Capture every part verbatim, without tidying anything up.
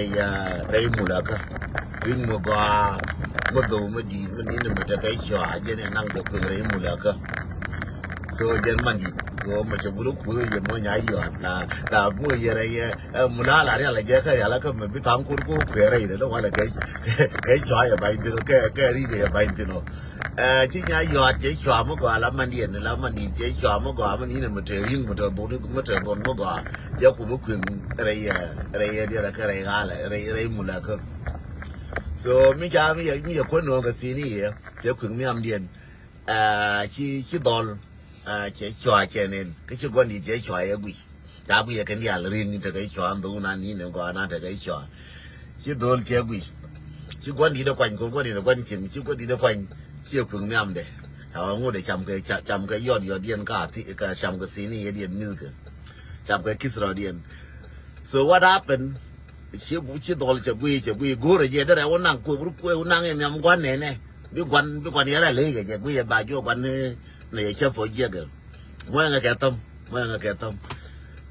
rɛy, ah, rɛy mulakä. Wi̱i̱ mi gɔaa mi dhou mi di̱i̱t mi ni̱n mi tekɛ cɔa jɛn in naŋ jɛ kui̱ rɛy mulakä. So jɛn man di̱i̱t kɛ mɛ cɛ bulu kuth jɛ mɔ nya yɔt la la mɔ yɛ rɛy, eh, mula la rial jɛ kä rial kä mɛ bi thaŋ kur kur kuɛ rɛy dɛ wala kɛ kɛ cɔa yɛ ba̱ny thin ɔ kɛ kɛ ri kɛ yɛ ba̱ny thin ɔ. Eh, ci nya yɔt cɛ cɔa mi gɔaa la man diɛn la man di̱i̱t cɛ cɔa mi gɔaa mi ni̱n mi te ri̱ŋ mi te dhun mi te dhun mi gɔaa. Jɛ ku bi kui̱ŋ rɛy, eh, rɛy, eh, diɛrɛ kɛ rɛy ɣalɛ rɛy, rɛy mulakä. So mi ca mi yɛ, mi yɛ kuän nööŋ kɛ thi̱n i̱ yɛ cɛ kui̱ŋ nhiamdiɛn. Ah, ci, ci dhɔl, ah, cɛ cɔa cɛ nɛn kä ci gua̱n di̱t cɛ cɔa yɛ guic. Ca guic yɛ kɛn diaal ri̱n ni tekɛ cɔa ndho̱k na ni ni gɔaa na tekɛ cɔa. Ci dhɔl cɛ guic. Ci gua̱n di̱t ɛ kuany kɛ gua̱n di̱t ɛ gua̱n cieŋ ci gua̱n di̱t ɛ kuany. Ci yɛ kui̱ŋ nhiamdɛ. Ca wä ŋut ɛ cam kɛ, ca-, cam kɛ yɔt yɔt diɛn ka thi-, ka cam kɛ thi̱n i̱ yɛ diɛn mi̱th kɛ. Cam kɛ ki̱th rɔ diɛn. So what happened? Ci, ci dhɔl cɛ guiy, cɛ guiy go̱o̱rɛ jɛ derɛ wä naŋ kuɛ wur kuɛ wä naŋ in nhiam gua̱n nɛnɛ. Bi gua̱n, bi gua̱n yɛrɛ ley kɛ jɛ guiy yɛ ba juɔ gua̱n ni, ni yɛ cɛ puɔ̱c jiɛk. Muɛŋɛ kɛ thäm, muɛŋɛ kɛ thäm.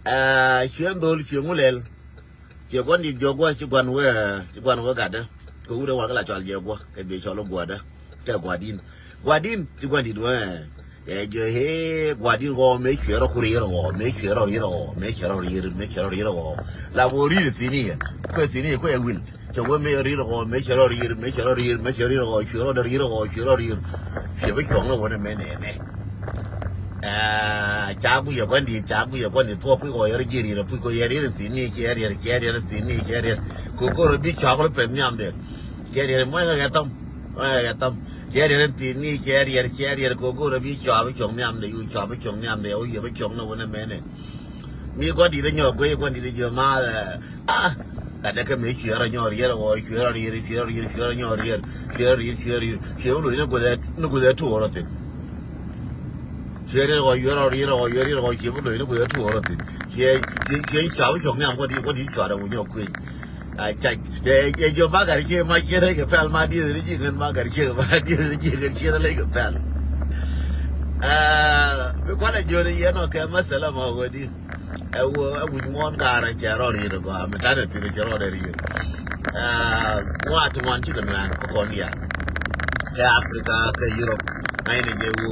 Ɛɛ, cuɛ dhɔl cuɛ ŋulɛl. Cuɛ gua̱n di̱t jɔk gua̱ ci gua̱n wee, ci gua̱n wee gatdä. Kɛ wurɛ wal kɛ la cɔal jɛ gua̱, kɛ bi cɔl gua̱dä. Kɛ gua̱din. Gua̱din, ci gua̱n di̱t wee. Ɛ jɛ hee gua̱din ɣɔɔ mëë cuɛ rɔ ku rier ɣɔɔ, mëë cuɛ rɔ rier ɣɔɔ, mëë cuɛ rɔ rier, mëë cuɛ rɔ rier ɣɔɔ. La wä rier thi̱n i̱ yɛ. Kuɛ thi̱n i̱ yɛ kuɛ wil. Cɛ wä mëë rier ɣɔɔ, mëë cuɛ rɔ rier, mëë cuɛ rɔ rier, mëë cuɛ rier ɣɔɔ, cuɛ rɔ dɛ rier ɣɔɔ, cuɛ rɔ rier. Cuɛ bi cuɔ̱ŋ ni wä ni mɛ nɛnɛ. Ɛɛ, ca guic yɛ gua̱n di̱t, ca guic yɛ gua̱n di̱t thuɔ̱k puc ɣɔɔ yɛr ji̱ rier, puc kɔ yɛr rier thi̱n i̱, cɛ rier, cɛ rier thi̱n i̱, cɛ rier. Kɛ ko̱r bi cuak lɔ pɛth nhiam dɛ. Cɛ rier, muɔ̱c ŋa kɛ thäm, muɔ̱c ŋa kɛ thäm. Cɛ rier thi̱n i̱, cɛ rier, cɛ rier. Kɛ ko̱r bi cuak bi cuɔ̱ŋ nhiam dɛ, yu cuak bi cuɔ̱ŋ nhiam dɛ, yu yɛ bi cuɔ̱ŋ ni wä ni mɛnɛ. Mi gua̱n di̱t nyɔk guic, gua̱n di̱t ji̱ ma, ɛɛ, ah. Gat dɛ kä mëë cuɛ rɔ nyɔk rier ɣɔɔ, cuɛ rɔ rier, cuɛ rɔ rier, cuɛ rɔ nyɔk rier, cuɛ rɔ rier, cuɛ rɔ rier. Cuɛ wä lo̱c ni guic ɛ, ni guic ɛ tuɔɔr ɔ thi̱n. Cuɛ rier ɣɔɔ, cuɛ rɔ rier ɣɔɔ, cuɛ rier ɣɔɔ, cuɛ wä lo̱c ni guic ɛ tuɔɔr ɔ thi̱n. Cuɛ, cuɛ, cuɛ cuak bi cuɔ̱ŋ nhiam gua̱n di̱t, gua̱n di̱t cuak dɛ wä nyɔk kui̱ny. Ɛ, ca, ɛ, ɛ, jɔ̱ ma gat ciek ma ciek rɛy kɛ pɛl ma dieth ni ji̱ ŋän ma gat ciek ma dieth ni ji̱ ŋän ciek rɛy kɛ pɛl. Ɛ, bi kualɛ jɔ̱ ni yɛn ɔ kɛ ma sɛlɛ ma wä di. Ɛ wä, ɛ wi̱c muɔ̱ɔ̱n gaarä cɛ rɔ riet ɛ gɔaa mi tanɛ thi̱n cɛ rɔ dɛ riet. Ɛ, ŋuan ti ŋuan cikɛ nuɛɛn kä kɔn diaal. Kɛ Africa, kɛ Europe. Ŋa̱cnɛ jɛ wä,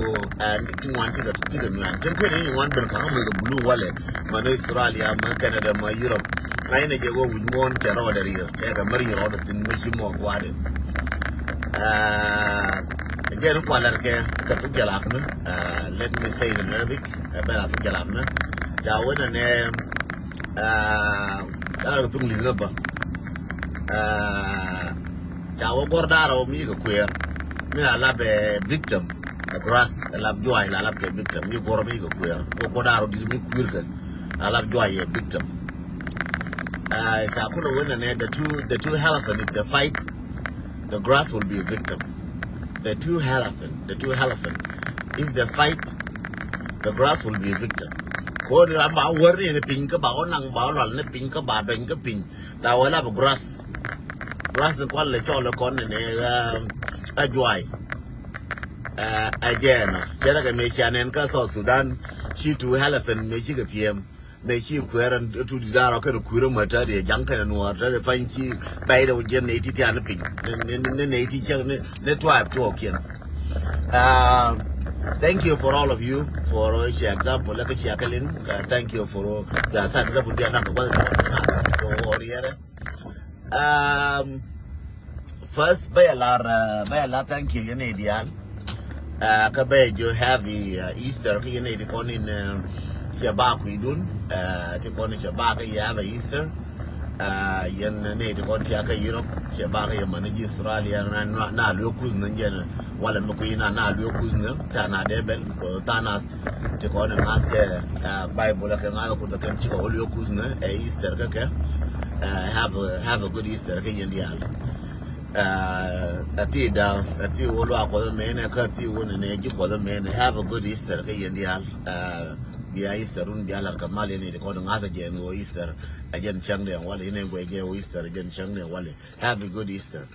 ɛ, ti ŋuan cikɛ, cikɛ nuɛɛn. Tin kui̱n ni ŋuan ben ka̱n ŋuan kɛ bulu walɛ. Män Australia, män Canada, män Europe. Ŋa̱cnɛ jɛ wä wi̱c muɔ̱ɔ̱n cɛ rɔɔdɛ rier. Kɛ kɛ mär yi rɔɔdɛ thi̱n mi ci mɔ gua̱a̱dɛ. Aa, jɛ ni kualɛr kɛ kɛ thuk jalap ni. Aa, let me say it in Arabic. Ɛ bɛ la thuk jalap ni. Ca wä nɛ nɛ, aa, ɛ la thuk li̱th ni bä. Aa, ca wä guɔ̱r da̱r ɔ mi kɛ kuëër. Mi a lap ɛ victim. Ɛ grass, ɛ lap juac la lap kɛ victim. Mi guɔ̱r mi kɛ kuëër. Guɔ̱r da̱r ɔ di̱t mi kui̱r kɛ. A lap juac ɛ victim. Aa, ca kulɛ wä nɛ nɛ the two, the two elephant, if they fight, the grass will be a victim. The two elephant, the two elephant, if they fight, the grass will be a victim. Kɔn ram ba wär ni piny kä ba wä naŋ ba wä lɔl ni piny kä ba dɔny kä piny. La wä lap grass. Grass kual lɛ cɔl kɔn ni, um, a juac. Ɛ, ɛ jɛɛn ɔ. Cɛ rɛ kɛ mëë cia nɛn kä South Sudan. Ci two elephant mëë cikɛ piɛm. Mëë ci kuɛɛr ɛn tu di da̱rɔ kɛn kui̱r ɛmɔ täätdi ɛ ja̱ŋ kɛn ɛ nuɔɔr täätdi pany ci bɛy rɛw jiɛn nɛy ti tian ni piny. Ni, ni, ni, ni nɛy ti cäŋ ni, ni tribe tuɔɔkiɛn. Ah, thank you for all of you for, uh, share example, like share kɛ lin. Uh, thank you for, uh, yeah, sa example bia nak kɛ guath kɛ guath kɛ guath kɛ guath. Um, first, bä yɛ lar, uh, bä yɛ lar thank you yɛn i̱ diaal. Uh, kä bä yɛ jiök happy, uh, Easter kä yɛn i̱ ti kɔn in, uh, cɛ ba kuidun, uh, ti kɔn in cɛ ba kä yɛ happy Easter. Uh, yɛn ni ti kɔn tia kä Europe, cɛ ba kä yɛ mani ji̱ Australia, na, na, na luek kuth ni jɛn, wala mi kui̱ na, na luek kuth ni, ta na dee bɛl, ko ta na Ti kɔn in ŋa̱th kɛ, ah, Bible kɛ ŋa̱th Kuoth kɛn cikɛ wä luek kuth ni, eh, Easter kä kɛ, eh, have a, have a good Easter kä yɛn diaal. Ah, a thi da, a thi wä luaak Kuɔth mɛnɛ, kä a thi wä nɛnɛ ji̱ Kuɔth mɛnɛ, have a good Easter kä yɛn diaal. Ah, bia Easter run bia lar kɛ mal yɛn i̱ ti kɔn in ŋa̱th jɛ in wä Easter, a jɛn cäŋ dɛ walɛ, in in guɛ jɛ wä Easter, a jɛn cäŋ dɛ walɛ. Have a good Easter.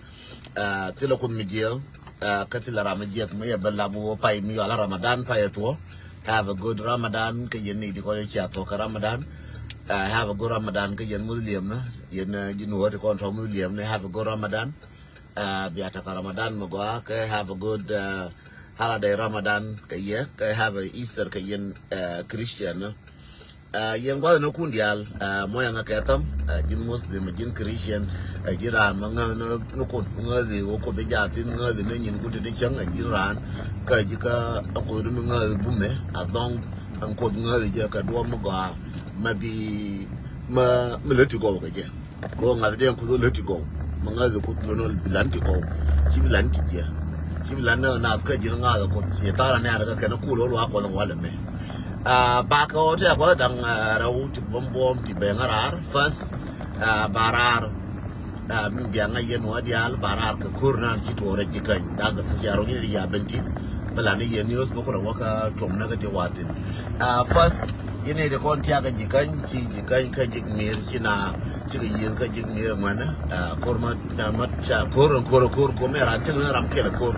Ah, thilɛ Kuoth mi jiɛ, ah, kä thilɛ ram mi jiɛ mi yɛ bɛ lap wä pay mi yɔala Ramadan pay ɛ thuɔ. Have a good Ramadan kä yɛn ni ti kɔn cia thuɔ kä Ramadan. Uh, have a good Ramadan kä yɛn Muslim ni, yɛn, uh, ji̱n wä ti kɔn tɔ Muslim ni, have a good Ramadan. Uh, bia tekɛ Ramadan mi gɔaa, kɛ have a good, uh, holiday Ramadan kɛ yɛ, kɛ have a Easter kɛ yɛn, uh, Christian ni. Uh, yɛn gua̱th ni kun diaal, uh, mɔ yɛn kɛ thäm, uh, ji̱n Muslim, ji̱n Christian, uh, ji̱n raan ma ŋäth ni, ni Kuoth ŋäthi, wä Kuoth jathin ŋäthi ni nyin kuti ni cäŋ, uh, ji̱n raan, kä ji̱ kä a Kuoth mi ŋäthi bumɛ, a dhɔŋ, ɛn Kuoth ŋäthi jɛ kɛ duɔm mi gɔaa, ma bi, ma, mi lät ti gɔw kɛ jɛ. Kɛ ɣöö ŋa̱th diɛn Kuoth ɣöö lät ti gɔw. Ma ŋa̱th Kuoth lön ɣöö bi lan ti gɔw. Ci bi lan ti jiɛ. Ci bi lan ni ɣä naath kä ji̱n ŋa̱th Kuoth. Ci tha̱a̱r ani arɛ kä kɛn kul ɣöö luaak Kuɔth ŋualɛ mɛ. Ah, bakɛ ɣöö ti a gua̱th da̱ŋ, ah, rɛw ti buɔ̱m buɔ̱m ti bɛŋ a raar. First, ah, ba raar. Ah, min biaŋ a yɛn wä diaal ba raar kɛ ko̱r nan ci tuɔɔrɛ ji̱ käny. That's the first. Yɛn rɔ ni di ya ben ti. Bä la ni yɛn news bä kulɛ wä kä tuɔm nä kä ti wathin. Ah, first, yɛn ni di kɔn tiak kä ji̱ käny, ci ji̱ käny kä ji̱ mi̱i̱r, ci na, ci kɛ yiëth kä ji̱ mi̱i̱r ŋuɛn. Ah, ko̱r ma, ma ca ko̱r, ko̱r, ko̱r, ko̱r mɛ ran cik ni ram kɛl ko̱r.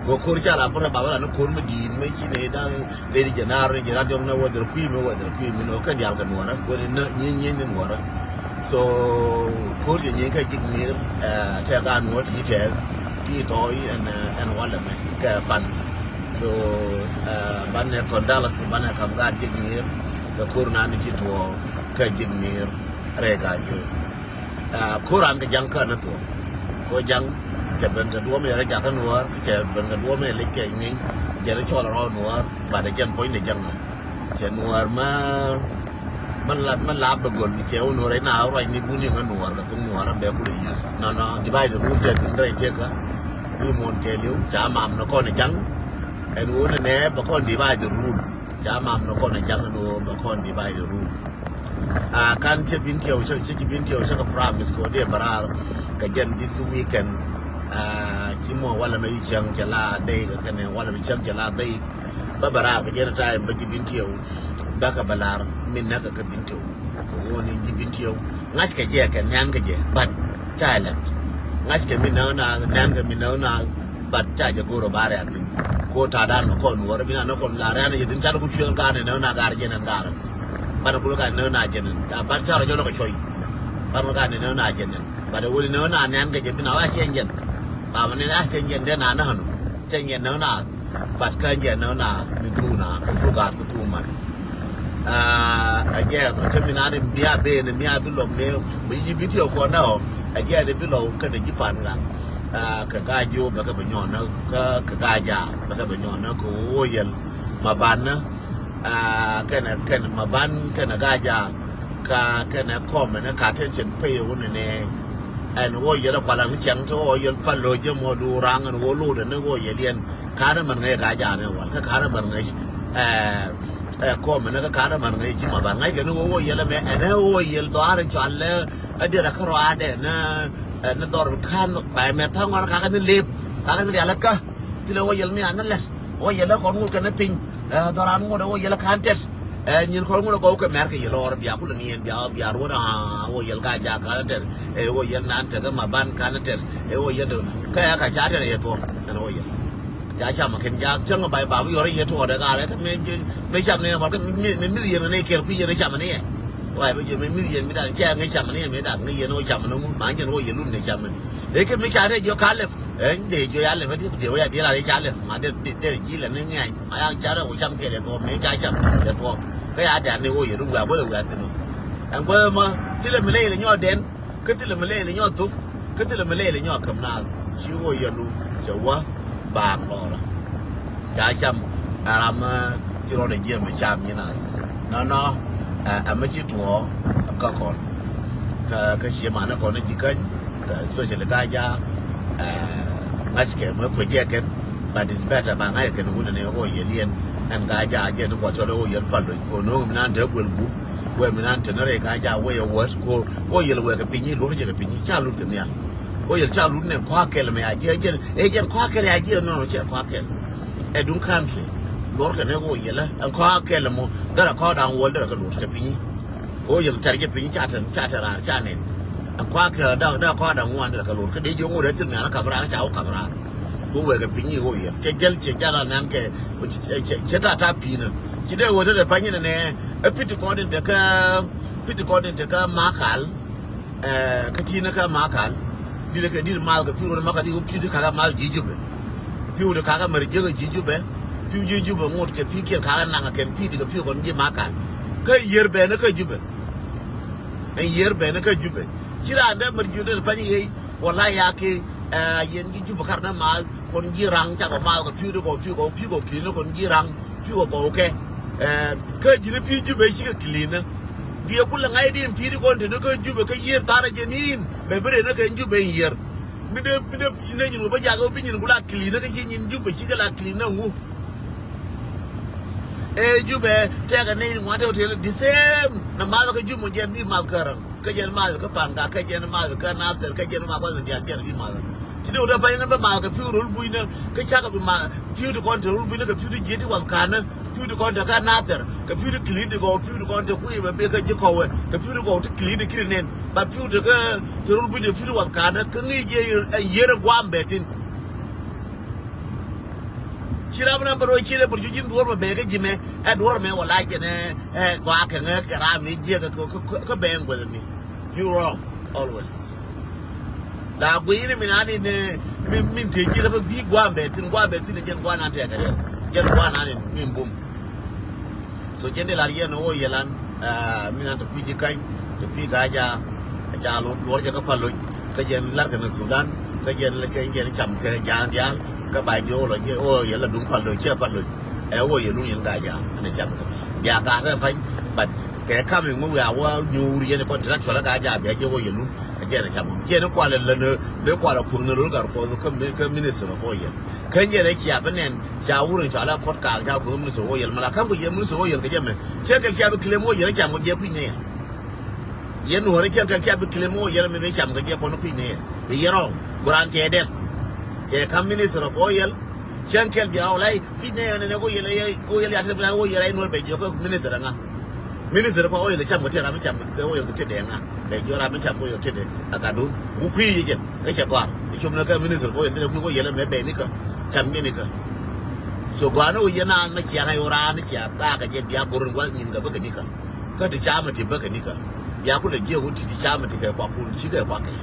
Ko̱r, ko̱r ca la bä rɛ ba bä la ni ko̱r mi di̱i̱t mɛ ci ni da̱ŋ Lady Janar, Janar diɔŋ ni whether kui̱ mi, whether kui̱ mi, ni wä kɛn diaal kɛ nuɔrä, whether ni nyi, nyi ni nuɔrä. So ko̱r jɛ nyi kä ji̱ mi̱i̱r, eh, tɛk a nuɔr ti tɛk, ti tɔy ɛn, eh, ɛn walɛ mɛ kɛ pan. So, eh, banɛ kɔn dalas, banɛ kam gaat ji̱ mi̱i̱r, kɛ ko̱r na ni ci tuɔ kä ji̱ mi̱i̱r rɛy ka ji̱. Ah, ko̱r an kɛ ja̱ŋ kä ni thuɔ̱k. Ko ja̱ŋ cɛ ben kɛ duɔ̱ɔ̱mɛ rɛ jakä nuɔ̱ɔ̱r, cɛ ben kɛ duɔ̱ɔ̱mɛ lec kɛ ŋi̱ny, jɛ ni cɔl rɔ nuɔ̱ɔ̱r, bat ɛ jɛn puɔ̱ny ni ja̱ŋ. Cɛ nuɔ̱ɔ̱r mä, mä la, mä la bɛ gol, cɛ wä nuɔ̱ɔ̱r ɛ na ruac ni buni ŋä nuɔ̱ɔ̱r kɛ thuŋ nuɔ̱ɔ̱r a bɛ kulɛ use. Nɔ, nɔ, divide and rule tɛ thin rɛ cɛ kä. Wi muɔ̱n kɛ liw, ca mam ni kɔn ja̱ŋ. Ɛn wä ni nɛ bɛ kɔn divide and rule. Ca mam ni kɔn ja̱ŋ ni wä bɛ kɔn divide and rule. Ah, kan cɛ bin tiɛw, cɛ, cɛ bin tiɛw, cɛ kɛ promise kɛ wä dee bɛ raar kɛ jɛn this weekend. Ah, ci mɔ walɛ mɛ yi cäŋ cɛ la dee kɛ kɛnɛ, walɛ mɛ cäŋ cɛ la dee. Bä bɛ raar kɛ jɛn time bä ci bin tiɛw. Bä kɛ bɛ lar min nä kɛ kɛ bin tiɛw. Kɛ wä ni ci bin tiɛw. Ŋa̱c kɛ jɛ kɛ nian kɛ jɛ, but ca lɛt. Ŋa̱c kɛ min nä na, nian kɛ min nä na, but ca jɛ go̱o̱r ɔ ba rɛ̈k thi̱n. Ko ta̱a̱ dan nɔ kɔn nuɔr, bi na nɔ kɔn la rɛ̈n yɛ thi̱n, ca lɛ ku cuɛl ga̱r ni nä na ga̱r jɛn ɛn ga̱r. Banɛ kulɛ ga̱r ni nä na jɛn ɛn. But ca rɔ jɔl kɛ cuɔy. Banɛ kulɛ ga̱r ni nä na jɛn ɛn. But wä ni nä na nian kɛ jɛ bi na wa cɛn jɛn. Ba mɛ ni na cɛn jɛn dee na nä hanu. Cɛn jɛn nä na. But kä jɛ nä na mi thuk na, kɛ thuk gaat kɛ thuk man. Ah, a jɛ nɔ cɛ mi na ni bia ben mi a bi lɔ mi, mi yi bi tiɛ kɔ na ɔ. A jɛ ni bi lɔ kɛ ni ji̱ pan ŋa. Ah, kɛ gaa ji̱ wä bɛ kɛ bɛ nyɔn na, kɛ, kɛ gaa ja bɛ kɛ bɛ nyɔn na kɛ wä yɛl ma ban na. Ah, kɛnɛ, kɛnɛ ma ban kɛnɛ gaa ja. Ka kɛnɛ kɔmɛ ni ka attention pay wä ni ni. Ɛn wä yɛl a kuala ni cɛŋ ti wä yɛl pa lo jɛ mɔ du raŋ ɛn wä lo de ni wä yɛl yɛn. Ka̱n män ŋäc gaa ja̱a̱n ɛ wal kä ka̱n män ŋäc, eh, eh, kɔm ɛn kä ka̱n män ŋäc ji̱ ma ba ŋäc kɛn ɣöö yɛl ɛmɛ ɛn ɣöö yɛl dhɔaar in cɔal ɛ, ɛ diɛt ɛ kä rɔaadɛ ni, eh, ni dhɔr ka̱n ba ɛmɛ tha̱a̱ŋ ɣɔn kakä ni lep kakä ni rial ɛ kä. Thilɛ ɣöö yɛl mi an ni lɛt ɣöö yɛl ɛ kɔn ŋot kɛn ni piny, eh, dhɔran ŋot ɛ ɣöö yɛl ɛ ka̱n tɛt. Eh, nyin kɔn ŋun a gɔw kɛ mɛr kɛ yɛ lɔɔr bia kulɛ ni yɛn bia, bia ruɔt a wä yɛl ka ja ka tɛr. Eh, wä yɛl nan tɛr kɛ ma ban kan tɛr. Eh, wä yɛl kä ya ka ca tɛr yɛ thuɔm ɛn wä yɛl. Ca ca ma kɛn ja cäŋ ba ba bi yɔr yɛ tuɔɔdɛ ka rɛ kɛ mɛ, mɛ cam ni yɛn bɔr kɛ mɛ, mɛ mi yɛn ni kɛr kui̱ yɛn cam ni yɛ. Wa bɛ jɛ mɛ mi yɛn mi dan cɛ ŋɛ cam ni yɛ mi dan ŋɛ yɛn wä cam ni ŋu ma jɛn wä yɛl lun ni cam ni. Eh, kɛ mi ca rɛ jɔ ka lɛp. Ɛn dee jiɔ ya lɛp ɛ diɛ, dee wä ya diɛ la rɛ ca lɛp ma dee, dee, dee ji̱ lɛ ni ŋɛny. Ma ya ca rɛ wä cam kɛ lɛ thuɔm, mi ca cam kɛ lɛ thuɔm. Kä ya dee ni wä yɛ ru wɛ, wä wɛ thin wä. Ɛn guɛ ma thilɛ mi lɛ yɛ lɛ nyɔ dɛn, kä thilɛ mi lɛ yɛ lɛ nyɔ thuk, kä thilɛ mi lɛ yɛ lɛ nyɔ käm naath. Ci wä yɛ lu, cɛ wä, baaŋ lɔrä. Ca cam, ɛ ram, eh, ci rɔɔdɛ jiɛm ɛ cam nyin ath. Nɔnɔ, eh, ɛmɛ ci tuɔɔ kä kɔn. Kä, kä cie manɛ kɔn ji̱ käny, kä especially gaa jaak, eh, ŋa̱ckɛ mɛ kuec jɛ kɛn, but it's better ba ŋa̱ckɛ kɛn wunɛ ni ɣɔɔ yɛl yɛn, ɛn gaa jaak jɛ ni kuɔt cɔl ɣɔɔ yɛl pal loc, kɔn no̱o̱ŋ mi nan te guel gup, wee mi nan te ni rɛy gaa jaak wee yɛ wäät, kɔ, ɣɔɔ yɛl wee kɛ piny, luɔr jɛ kɛ piny, ca lut kɛ nhial. Ɣɔɔ yɛl ca lut ni kɔakɛl mɛ a jiɛ, jiɛ, ɛ jɛn kɔakɛl a jiɛ nɔnɔ cɛ kɔakɛl. Ɛ duŋ country. Luɔr kɛ ni ɣɔɔ yɛlɛ. Ɛn kɔakɛl mɔ. Dɛrɛ kɔak da̱ŋ wäl dɛrɛ kɛ luɔr kɛ piny. Ɣɔɔ yɛl tɛr jɛ piny ca tɛr, ca tɛr raar ca nɛn. Ɛn kɔakɛl da̱ŋ, dɛrɛ kɔak da̱ŋ ŋuan dɛrɛ kɛ luɔr. Kɛ dee jiɔŋ ɣöö rɛth thil mian ɛ kap raar ca wä kap raar. Kɛ wee kɛ piny i̱ ɣɔɔ yɛl. Cɛ jäl cɛ jäl a nan kɛ, cɛ, cɛ, cɛ ta̱a̱ ta̱a̱ pi̱i̱n ɛ. Ci dee ɣöö te dee pa̱ny ni nɛ, ɛ pi̱t ti kɔn in te kä Pi̱i̱t kɔn in te kä Makal, ɛ, kä ti̱n kä Makal. Di̱t kɛ di̱t mal kɛ pi̱i̱t kɔn Makal, di̱t pi̱i̱t kakä mal ji̱ Jubɛ. Pi̱i̱t kakä mɛr jiäk ji̱ Jubɛ. Pi̱i̱t ji̱ Jubɛ ŋot kɛ pi̱i̱t kiɛn kakä naŋ kɛn pi̱i̱t kɛ pi̱i̱t kɔn ji̱ Makal. Kä yiër bɛn kä Jubɛ. Ɛn yiër bɛn kä Jubɛ. Ci raan dee mɛr ji̱ Jubɛ pa̱ny yey. Wala ya ki, ɛ, yɛn ji̱ Jubɛ kar na mal. Kɔn ji̱ raŋ cakɔ mal kɛ pi̱i̱t kɔ pi̱i̱t kɔ pi̱i̱t kɔ ki̱n kɔn ji̱ raŋ. Pi̱i̱ kɔ gɔw kɛ. Ɛ, kä ji̱n pi̱i̱ Jubɛ cikɛ clean. Biɛ kulɛ ŋa̱c di̱n pi̱i̱ kɔn te ni kä Jubɛ kä yiër tha̱a̱r jɛ ni̱i̱n. Bɛ bi ren ni kɛ Jubɛ in yiër. Mi dee, mi dee, ne nyin wä bä jakä wä bi nyin ku la clean kä ci nyin Jubɛ cikɛ la clean na ŋu. Ɛ Jubɛ tɛkɛ nɛy ni ŋuan tɛ hotel the same. Na math kä Jubɛ mɔ jɛn bi math kä Räŋ. Kä jɛn math kä Paŋka, kä jɛn math kä Nasir, kä jɛn math kä Dial, jɛn bi math. Ci dee wä dee pa̱ny ŋän bä math kɛ pi̱i̱ rol bui̱nä, kä cakɛ bi math pi̱i̱ ti kɔn te rol bui̱nä kɛ pi̱i̱ ti ji̱ ti wath kanä, pi̱i̱ ti kɔn te kä Nasir, kɛ pi̱i̱ ti ki̱li̱t ti gɔw, pi̱i̱ ti kɔn te kui̱ bɛ bek kä ji̱ kɔwɛ, kɛ pi̱i̱ ti gɔw ti ki̱li̱t ti ki̱ri nɛn. But pi̱i̱ ti kä te rol bui̱nä pi̱i̱ ti wath kanä, kä ŋi̱i̱c yɛ yiër ɛ guam bɛ thi̱n. Ci rap na bä rɔ ci rɛ bä rɔ ji̱n duɔ̱ɔ̱r mɛ bɛ kä ji̱ mɛ. Ɛ duɔ̱ɔ̱r mɛ wala jɛn ɛ, ɛ gɔaa kɛ ŋɛ kɛ ram mi jiɛ kɛ kɛ bɛ ŋuɛth mi. You wrong always. La guiy ni mi na ni ne mi, mi te ji̱ rɛ bä bi guam bɛ thi̱n, guam bɛ thi̱n jɛn guam na tɛkɛ rɛ. Jɛn guam na ni mi bum. So jɛn di lar yɛn wä yɛlan, ah, mi na te kui̱ ji̱ kany, te kui̱ gaja, ca luɔr, luɔr jɛ kä Paloc, kä jɛn lar kɛ ni Sudan, kä jɛn lɛ kɛ jɛn cam kɛ jaan dial, kä ba ji̱ wä lɔ jɛ wä yɛl la duŋ Paloc, cɛ Paloc. Ɛ wä yɛlun yɛn gaja, ni cam kɛ. Bia gat rɛ pany, but kɛ kam in ŋu wia wä nyuur yɛn contractual gaja, bia jɛ wä yɛlun, ɛ jɛn cam. Jɛn kualɛ lɛ ni, ni kualɛ kuŋ ni lol gar kuɔth kä mi, kä minister of oil. Kä jɛn ɛ cia bi nɛn, ca wur in cua la kɔt kaak ca kueŋ minister of oil. Mala kam kɛ jɛ minister of oil kɛ jɛ mɛ. Cɛ kɛ cia bi claim oil cam kɛ jɛ kui̱ nɛ. Yɛn nuɔr cɛ kɛ cia bi claim oil mɛ bi cam kɛ jɛ kɔn kui̱ nɛ. Bi yɛ wrong. Kuran cɛ dɛth. Cɛ kam minister of oil. Cɛ kɛl bia wä lai kui̱ nɛ nɛ oil, oil ya tɛ bi oil ai nuɔr bɛ jɛ kɛ minister ŋa. Minister kɔ oil cam kɛ tëë ram mi cam kɛ oil kɛ tëë dee ŋa. Bɛ jiɔ ram mi cam kɛ oil tëë dee a gatdun. Wu kui̱ yi jɛn kɛ cɛ gɔ̱a̱r. I̱ cop ni kɛ minister kɔ oil tëë dee kui̱ kɔ oil mɛ bɛ nikä. Cam jɛ nikä. So gɔ̱a̱r ni wu yɛn naath mɛ cia ŋa̱c wu raan ni cia ba kɛ jɛ bia go̱r in gua̱th nyin kɛ bä kɛ nikä. Kä ti cam ti bä kɛ nikä. Bia kulɛ jiɛ wun ti ti cam ti kɛ kuakun ci kɛ kuakɛ.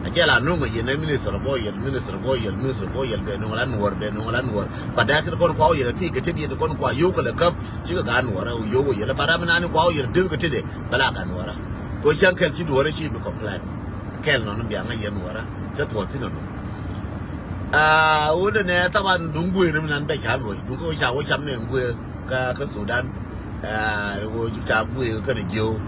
A jɛ la nuŋ a yɛn ɛ minister of oil, minister of oil, minister of oil bɛ nuŋ la nuɔr, bɛ nuŋ la nuɔr. Ba dee kɛ kɔn kua oil ti kɛ tëë diɛ kɔn kua yo̱w kɛ lɛ käp. Cikɛ gaat nuɔrä yo̱w wä yɛlɛ, but ram mi nani kua wä yɛlɛ deth kɛ tetdɛ bɛ la gaat nuɔrä. Kɛ cäŋ kɛl ci duɔrä ci bi complain. Kɛl nɔn bia ŋäc yɛn nuɔrä cä thuɔth thin nɔnɔ. Aa, wä dɛ nɛ thaban duŋ guëë ni mi nan bɛ ca luɔc duŋ kɛ wä ca wä cam nɛ guëë kä, kä Sudan. Aa, wä ca guëë kɛnɛ jiöö.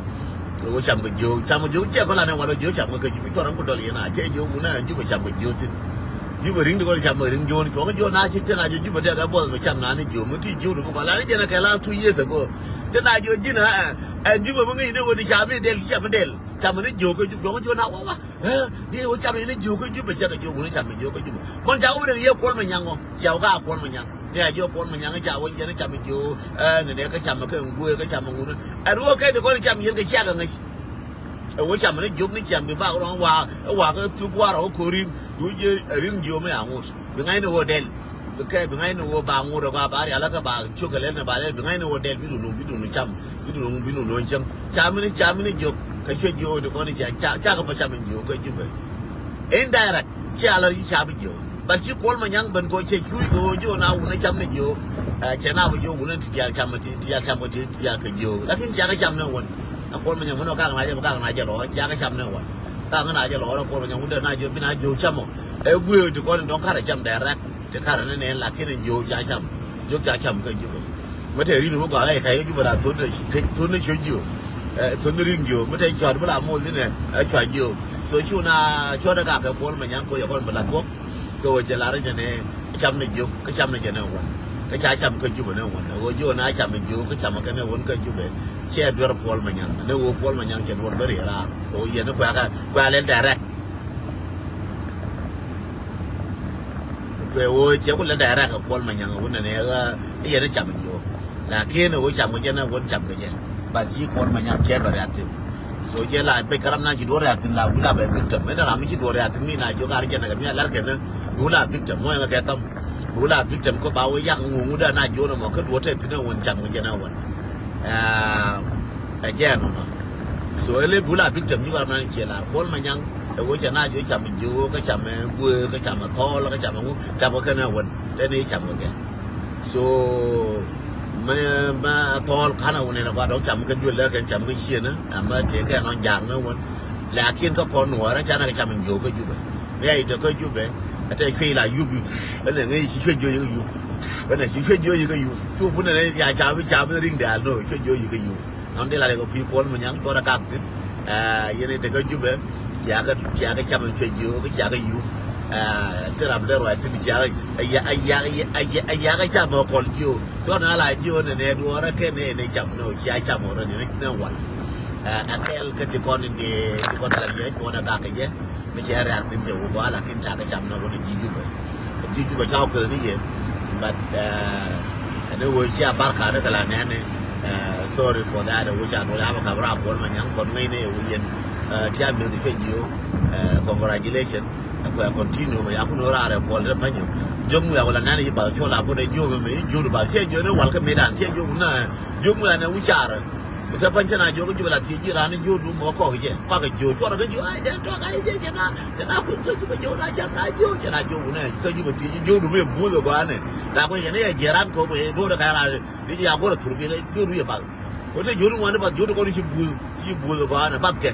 Wä cam kɛ jiöö, cam kɛ jiöö cɛ kɔ la nɛ wal wä jiöö cam kɛ jiöö cuɔr an ku dɔl yɛn a cɛ jiöö wun a jiöö bɛ cam kɛ jiöö thin. Jiöö bɛ riŋ di kɔn cam kɛ riŋ jiöö ni cuɔŋ jiöö na ci thin a jiöö jiöö bɛ dɛk ɛ buɔth bɛ cam na ni jiöö mi ti jiöö di mi kɔn la ni jɛn ɛ kɛ last two years ago. Cɛ na jiɔ ji̱n ɛ, ɛ, ɛn Jubɛ mi ŋäcni wä ni ca mi dɛl, ca mi dɛl. Ca mi ni jiök kä Jubɛ, jɔ̱ɔ̱k jiök na wawa. Ɛ, di wä ca mi ni jiök kä Jubɛ, cɛ kɛ jiök wuni ca mi jiök kä Jubɛ. Mɔn ca wä bi dee yɛ Kuɔl Manyaŋ ɔ, ca wä ka Kuɔl Manyaŋ. Ni a jiök Kuɔl Manyaŋ, ca wä yɛn ca mi jiök, ɛ, ni dee kä ca mi kɛ ŋuëë, kä ca mi ŋuni. Ɛn wä kɛ di kɔn ca mi yɛn kɛ cia kɛ ŋäc. Ɛ wä ca mi ni jiök ni ca mi bi bak rɔ̱ŋ wa, ɛ wa kä thuk wa rɔ̱ŋ ko̱r ri̱ŋ. Du jiɛ ri̱ŋ jiök mi a ŋut. Bi ŋa̱cni ɣöö dɛl. Bi kɛ, bi ŋa̱cni ɣöö ba ŋut ɛ gɔaa ba rial kä ba cok kɛ lɛl ni ba lɛl. Bi ŋa̱cni ɣöö dɛl bi dun, bi dun cam. Bi dun, bi dun cäŋ. Ca mi ni, ca mi ni jiök. Kä cuɛ jiök ti kɔn ca, ca, ca kɛ pa cam in jiök kä Jubɛ. Indirect. Cia la ri ca bi jiök. But ci Kuɔl Manyaŋ ben kɔ cɛ cuuc kɛ ɣöö jiök na wun ɛ cam ni jiök. Ɛ, cɛ na bi jiök wun ɛ ti diaal cam ti, ti diaal cam kɛ ti, ti diaal kɛ jiök. Lakin ca kɛ cam ni wun. Ɛ Kuɔl Manyaŋ wun ɛ kak na jɛ, kak na jɛ lɔ. Ca kɛ cam ni wun. Kak na jɛ lɔ, Kuɔl Manyaŋ wun dee na jiök, bi na jiök cam ɔ. Ɛ guëë ti kɔn in dɔ̱ŋ karɛ cam direct. Ti karɛ ni nɛn lakin in jiök ca cam. Jiök ca cam kä Jubɛ. Mi te ri̱n mi gɔaa ɛ kay kä Jubɛ la thon ni, thon ni ciö jiök. Ɛ, thon ni ri̱n jiök. Mi te cuat bi la moth inɛ, ɛ, cua jiök. So cu na cuat ɛ gak kɛ Kuɔl Manyaŋ ko yɛ kɔn bi la thuɔ̱k. Kɛ ɣöö cɛ lar inɛ nɛ cam ni jiök, kä cam ni jɛ ni wän. Kä ca cam kä Jubɛ ni wän. Ɣöö jiök na cam ni jiök, kä cam kɛ ni wän kä Jubɛ. Cɛ duer Kuɔl Manyaŋ. Ni ɣöö Kuɔl Manyaŋ cɛ duer bä riɛ raar. Ɣöö yɛn ni kuɛ kɛ, kuɛ lɛl direct. Kuɛ ɣöö cɛ ku lɛ direct ɛ Kuɔl Manyaŋ wun nɛ nɛ ɣä yɛn cam jiö. Lakin ɣöö cam kɛ jɛ nɛ wun cam kɛ jɛ. But ci Kuɔl Manyaŋ cɛ bɛ riak thin. So jɛ la bɛ karam na ci duɔ riak thin la wula bɛ victim. Ɛn ram mi ci duɔ riak thin mi na jiök ar jɛ nɛ kɛ mi a lar kɛ nɛ. Wula victim mɔ yɛ kɛ tham. Wula victim kɛ ba wä yak ŋuŋ wunda na jiö nɛ mɔ kɛ duɔ tɛ thin nɛ wun cam kɛ jɛ nɛ wun. Ɛ jɛ nɔ nɔ. So ɛ lɛ bul a bi tɛm yuk ram nan ciɛ lar Kuɔl Manyaŋ. Ɛ wee cɛ na jiö cam jiö kä cam ɛ guë kä cam ɛ thɔɔl kä cam ɛ ŋu cam ɛ kɛn ɛ wän tɛn i̱ cam ɛ kɛ. So mɛ mɛ thɔɔl kanɛ wän ɛn ɛ gua dɔ̱ŋ cam kä duël lɛ kɛn cam kä ciënä. Ɛmɛ tëë kɛ nɔn ja̱a̱ŋ ni wän. Lakin kä kɔn nuɔɔrä canɛ kɛ cam jiö kä Jubɛ. Mɛ ya itɛ kä Jubɛ. Ɛ tɛ cuɛ ila yup yup. Ɛn ɛ ŋäc ci cuɛ jiö yik yup. Ɛn ɛ ci cuɛ jiö yik yup. Cuɛ bun ɛn ɛ ya ca bi ca bi riŋ dɛɛl no cuɛ jiö yik yup. Nɔn di la rɛ kɛ kui̱ Kuɔl Manyaŋ cuɔrɛ kak thi̱n. Yɛn i̱ tekä Jubɛ. Ciakɛ ciakɛ cam cuɛ jiö kä ciakɛ yup. Ti rap dee ruac thi̱n ciakɛ a yakä cam kɔl jiö. Cuɔr na la jiö nɛ nɛ duɔrɛ kɛ nɛ nɛ cam nɛ cia cam ɔ rɛ nɛ nɛ wal. Ɛ kɛl kä ti kɔn in di ti kɔn la yɛ cuɔrɛ kak kɛ jɛ. Mi cɛ rɛ̈k thi̱n cɛ wä gɔaa lakin cakɛ cam nɔ wä ni ji̱ Jubɛ. Ji̱ Jubɛ ca wä kueth ni yɛ. But ɛn ɛ wee cia barka ni kɛ la nɛn ni. Sorry for that. Wee ca duɔl yabä kap raa Kuɔl Manyaŋ kɔn ŋäcnɛ yɛ wee yɛn. Tia mi̱eth cuɛ jiö. Congratulation. Ɛ kuɛ continue mɛ yakun wä raa rɛ Kuɔl rɛ pa̱nyɔ. Jiök mi yakun la nɛn yi bath cuɔ la bot ɛ jiö mɛ mɛ yi jiöt bath ciɛ jiö ni wal kä mi̱dan ciɛ jiök na jiök mi la nɛn wi̱c carɛ. Mi te pa̱ny cä na jiök kä Jubɛ la thiec ji̱ raan ni jiöödu mɔ kɔk jɛ kɔakɛ jiök cuɔrɛ kä jiök ai dɛn tuak ai jɛ jɛ na jɛ na kueth kä Jubɛ jiök na cam na jiök jɛ na jiök wunɛ kä Jubɛ thiec ji̱ jiöödu mi buuth ɛ gɔaa nɛ. La kuec kɛ ni yɛ jiɛran kɔk bɛ duɔ̱ɔ̱dɛ ka̱ raan di ji̱ ya guɔ̱rɛ thur bi jiöödu yɛ bath. Kɔ te jiöödu ŋuani bath jiöödu kɔn ci buuth ci buuth ɛ gɔaa nɛ bath kɛ.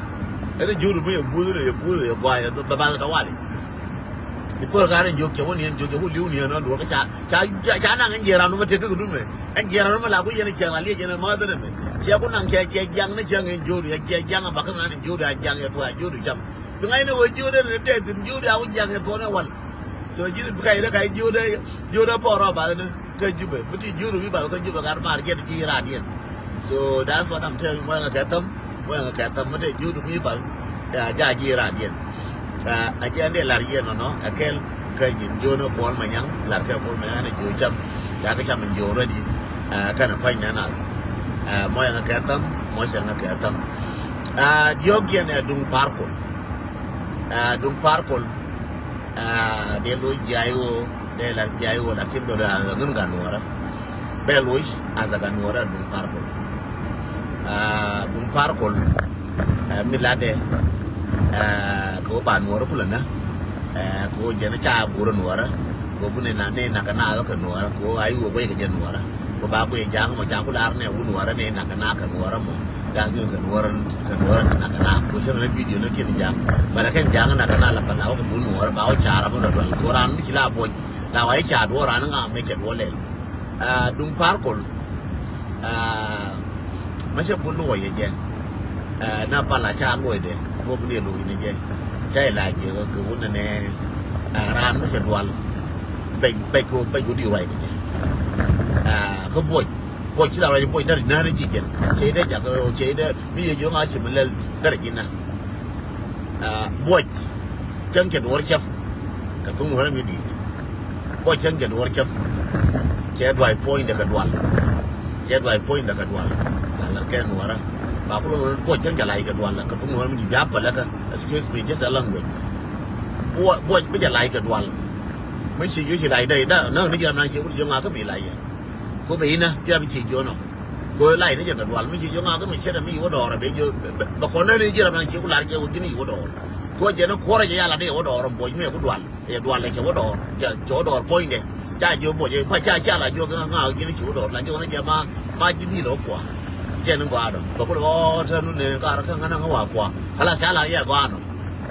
Ɛn jiöödu mi yɛ buuth nɛ yɛ buuth yɛ gɔaa yɛ bɛ bath tawali. I̱ puɔr ka̱n in jiök cɛ wä niɛn jiök cɛ wä li̱w niɛn ɔn duɔ̱ɔ̱k ca ca ca naŋ in jiɛran wä ma tëk kä kɛ dun mɛ. Ɛn jiɛran wä ma la ku yɛn cɛ la liec yɛn ma dhän mɛ. Cɛ ku naŋ cɛ cɛ jaŋ ni cɛ ŋɛn jiöödu cɛ jaŋ a bakä mi nan in jiöödu a jaŋ yɛ tuɔɔk a jiöödu cam. Bi ŋa̱cnɛ wee jiöödu ɛn tɛth thi̱n jiöödu a wä jaŋ yɛ tuɔɔk ni wal. So ji̱n bi kac rɛ kac jiöödu jiöödu a pɔɔr rɔ bath ni. Kä Jubɛ mi ti jiöödu mi bath kä Jubɛ gat maar jɛt ji̱ raadiɛn. So that's what I'm telling you. Wɛŋɛ kɛ thäm wɛŋɛ kɛ thäm mi te jiöödu mi bath. Ɛ a ja ji̱ raadiɛn. Ɛ a jiɛn dee lar yɛn nɔnɔ ɛ kɛl. Kä ji̱n jiöönä Kuɔl Manyaŋ lar kɛ Kuɔl Manyaŋ ni jiö cam. Yakä cam in jiö already. Ɛ kɛn ɛ pa̱ny nɛ nath. Ɛ mɔ yɛŋɛ kɛ thäm mɔ cɛŋɛ kɛ thäm. Ɛ diɔ̱k yɛn ɛ duŋ Par Kuɔl. Ɛ duŋ Par Kuɔl. Dee loc jiay ɣöö dee lar jiay ɣöö lakin bɛ loc as a ŋun gat nuɔrä. Bɛ loc as a gat nuɔrä duŋ Par Kuɔl. Duŋ Par Kuɔl mi latdɛ kɛ ɣöö ba nuɔrä kulɛ nä. Kɛ ɣöö jɛn ca go̱rä nuɔrä kɛ ɣöö bi ni nak kɛ naath kɛ nuɔrä kɛ ɣöö a i̱ ɣöö guɛc kɛ jɛ nuɔrä. Kɛ ba kui̱ ja̱a̱ŋ mɔ ca ku lar nɛ wun nuɔrä ni nak kɛ nak kɛ nuɔrä mɔ. Gas ni kɛ nuɔrä kɛ nuɔrä nak kɛ nak ku cäŋ ni bidio ni kin ja̱a̱ŋ. Bɛ rɛ kɛn ja̱a̱ŋ nak kɛ nak la bɛ la wä kɛ bun nuɔrä ba wä ca ram ni dual kɛ ran mi ci la buɔc la wa i̱ ca duɔr ran ŋa mɛ cɛ duɔl lɛl. Duŋ Par Kuɔl. Mɛ cɛ bul luɔyɛ jɛ. Na pala ca luɔydɛ wä bi ni luɔy ni jɛ. Ca ilaj jɛ kɛ wun ni nɛ ran mi cɛ dual. Bɛc bɛc kɛ bɛc wä di ruac ni jɛ. Kä buɔc buɔc ci la ruac buɔc dari nani ji̱ jɛn cɛ idɛ jak cɛ idɛ mi yɛ jiɔŋ a ci mi lɛl dari ji̱ na. Buɔc cäŋ cɛ duɔr cɛp kɛ thuŋ wärä mi di̱i̱t. Buɔc cäŋ cɛ duɔr cɛp cɛ duac puɔ̱nydɛ kɛ dual. Cɛ duac puɔ̱nydɛ kɛ dual. La lar kɛ nuɔrä ba ku lon buɔc cäŋ cɛ lac kɛ dual kɛ thuŋ wärä mi di̱i̱t bia päläkä. Excuse me, just a language. Buɔc buɔc mi cɛ lac kɛ dual. Mi ci jiö ci lac dɛ da näk ni ji̱ ram nan ci wut jiö ŋakä mi lac yɛ. Ko bɛ inä ji̱ ram ci jiö nɔ. Ko lac ni jɛ kɛ dual mi ci jiö ŋakä mi cɛ dɛ mi i̱ wä dɔɔr bɛ jiö bɛ kɔn nä ni ji̱ ram nan ci ku lar jɛ wä ji̱ ni i̱ wä dɔɔr. Ko jɛ ni kuɔrɛ jɛ yala dee wä dɔɔr buɔc mi ku dual. Yɛ dual lɛ cɛ wä dɔɔr cɛ wä dɔɔr puɔ̱nydɛ. Ca jiö buɔc jɛ pa ca ca la jiö ŋakä ji̱ ni ci wä dɔɔr la jiö ni jɛ ma ma ji̱ ni lɛ wä kua. Jɛ ni gɔaa dɔ bɛ ku lɛ ɣɔɔ tɛ nu ni kar kä ŋä na ŋä wa kua. Kala ca la yɛ gɔaa nɔ.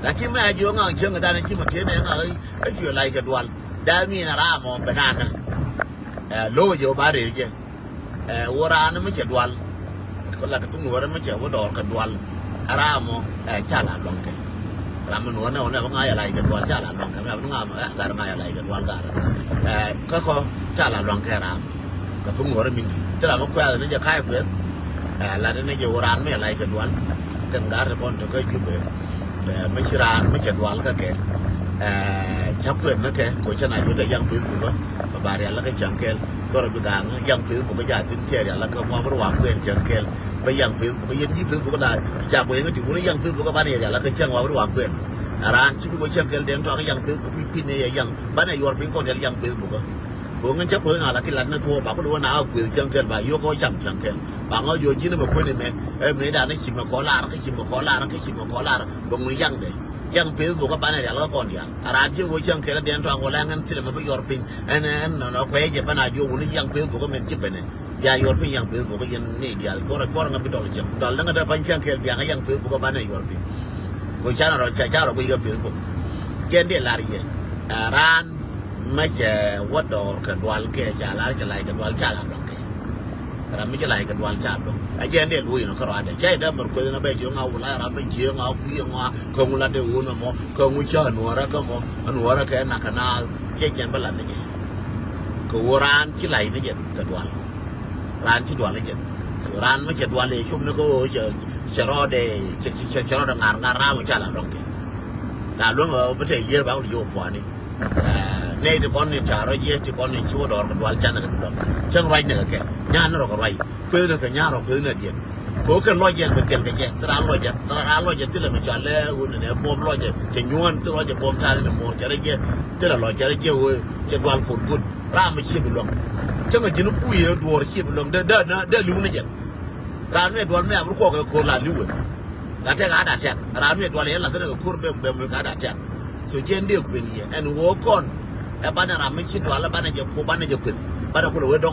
Lakin mɛ a jiö ŋakä cieŋ dan ci ma tiee nɛ ŋakä. Ɛ cuɛ lac kɛ dual. That mean a ram ɔ bɛ nanä. Ɛ lo̱o̱ jɛ ɔ ba rëë jɛ. Ɛ wä raan mi cɛ dual. Kɔ la kɛ thuk nuɔrɛ mi cɛ wä dɔɔr kɛ dual. A ram ɔ ɛ ca la luaŋ kɛ. Ram mi nuɔrɛ nɛ wä nɛ bä ŋa̱c a lac kɛ dual ca la luaŋ kɛ mi a bi ŋa̱c ɛ gar ŋa̱c a lac kɛ dual gar. Ɛ kä kɔ ca la luaŋ kɛ ram. Kɛ thuk nuɔrɛ mi di̱i̱t thil ram mi kuɛth ni jɛ ka̱a̱c kuɛth. Ɛ lat ni jɛ wä raan mi a lac kɛ dual. Kɛn gar ti kɔn ti kä Jubɛ. Ɛ mi ci raan mi cɛ dual kä kɛ. Ɛ ca kuɛth ni kɛ kɔ cɛ na jɔ tɛ yaŋ pith bukä. Ba rial la kä cäŋ kɛl kɔrɔ bi gaŋ yaŋ pith bukä ja thin cɛ rial la kä ŋuabri wa kuɛn cäŋ kɛl. Ba yaŋ pith bukä yɛn yi pith bukä la ca kuɛn ti wun yaŋ pith bukä ban yɛ rial la kä cäŋ ŋuabri wa kuɛn. A raan ci bi wä cäŋ kɛl den tɔak yaŋ pith bukä pi pin ni yɛ yaŋ ban yɛ yuɔr piny kɔn yɛl yaŋ pith bukä. Go̱o̱ŋ in cä kueth na la ki lat ni thuɔɔk ba ku luɔn a kueth cäŋ kɛl ba yio̱k ɔ cam cäŋ kɛl. Ba ŋɔ jiɔ ji̱n mɛ kueni mɛ. Ɛ mɛ dan ci mɛ kɔ lar, ki ci mɛ kɔ lar, ki ci mɛ kɔ lar. Bɛ ŋu yaŋ dɛ. Yaŋ Facebook ɛ banɛ rial kä kɔn dial. A ran ci wä cäŋ kɛl diɛn tɔak wala ŋän thilɛ mɛ bi yɔr piny. Ɛn ɛn nɔnɔ kuɛ jɛ banɛ jiɔ wuni yaŋ Facebook ɛ mɛn ci bɛnɛ. Bia yuɔr piny yaŋ Facebook yɛn ni dial cuɔrɛ cuɔrɛ ŋa bi dɔl cɛm dɔl däŋ dee pany cɛŋ kɛɛl biaŋ yaŋ Facebook bä banɛ yuɔr piny. Ko canɛ rɔ ca ca rɔ guic kä Facebook. Jɛn dee lar yɛ. Ɛ raan mɛ cɛ wä dɔɔr kɛ dual kɛ ca lar cɛ lac kɛ dual ca lar dɔŋ kɛ. Ram mi cɛ lac kɛ dual ca dɔŋ a jɛn dee luɔi nɔ kä rɔadɛ cɛ dee mɛr kueth na bɛ jiö ŋa wula ram mɛ jiö ŋa kui̱ ŋa kä ŋu la dee wun mɔ kä ŋu ca nuɔrä kä mɔ nuɔrä kɛ nak kɛ na cɛ jɛn bä lat ni jɛ. Kɛ wä raan ci lac ni jɛn kɛ dual. Raan ci dual i̱ jɛn. So raan mi cɛ dual i̱ cum ni kä ɣöö cɛ cɛ rɔɔdɛ cɛ cɛ cɛ rɔɔdɛ ŋa̱r ŋa̱r ram ca la dɔŋ kɛ. La luäŋ ɣöö bi tɛ yier ba wut yo̱o̱ puani. Nɛy ti kɔn ni ca rɔ jiɛ ti kɔn ni ci wä dɔɔr kɛ dual canɛ kɛ bi dɔŋ. Cäŋ ruac ni kɛ kɛ nyan ni rɔ kɛ ruac kueth ni kɛ nyan rɔ kueth ni diɛn. Kɛ wä kɛ lɔc jɛn bi thiɛn kɛ jɛ thil a lɔc jɛ thil a lɔc jɛ thilɛ mi ca lɛ wun ni nɛ buɔm lɔc jɛ cɛ nyuɔn thil lɔc jɛ buɔm ta̱a̱ ni muɔr cɛ rɛ jɛ thilɛ lɔc cɛ rɛ jɛ wee cɛ dual for good. Ram mi ciɛ bi luäŋ. Cäŋ a ji̱n kui̱ ɛ duɔɔr ciɛ bi luäŋ dee dee na dee li̱w ni jɛn. Raan mi ɛ dual mi a bi kuɔk ɛ ko̱r la li̱w ɛ. La tɛk a da tɛk raan mi ɛ dual yɛn la thin ɛ kɛ ko̱r bem bem wek a da tɛk. So jiɛn dee kuën yɛ ɛn wee kɔn. Ɛ banɛ ram mi ci dual ɛ banɛ jɛ kuɔk banɛ jɛ kueth banɛ kulɛ wee dɔŋ